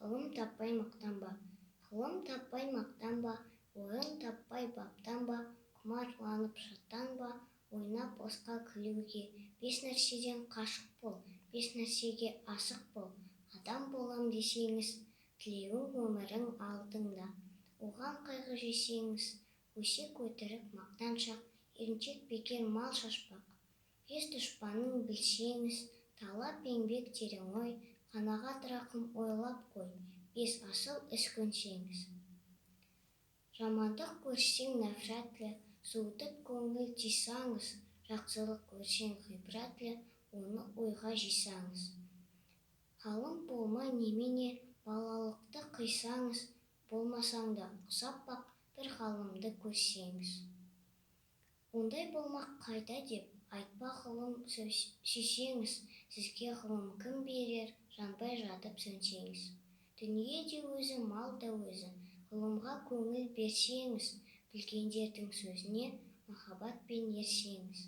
Ғылым таппай мақтанба. Ғылым таппай мақтанба, орын таппай баптанба, құмарланып шаттанба, ойнап босқа күлуге. Бес нәрседен қашық бол, бес нәрсеге асық бол. Адам болам десеңіз, тілеуің өмірің алдыңда. Оған қайғы жесеңіз, өсек өтірік мақтаншақ, еріншек бекер мал шашпақ. Бес дұшпаның білсеңіз, талап еңбек терең ой, қанағат рақым ойлап қой, бес асыл іс көнсеңіз. Жамандық көрсең нәфрәтлі, суытып көңіл тисаңыз, жақсылық көрсең ғибратлы, оны ойға жисаңыз. Ғалым болмай немене, балалықты қисаңыз, болмасаң да ұқсап бақ, бір ғалымды көрсеңіз. Ондай болмақ қайда деп, айтпа ғылым сүйсеңіз, сізге ғылым кім берер, жанбай жатып сөнсеңіз. Дүние де өзі, мал да өзі, ғылымға көңіл берсеңіз, білгендердің сөзіне махаббатпен ерсеңіз.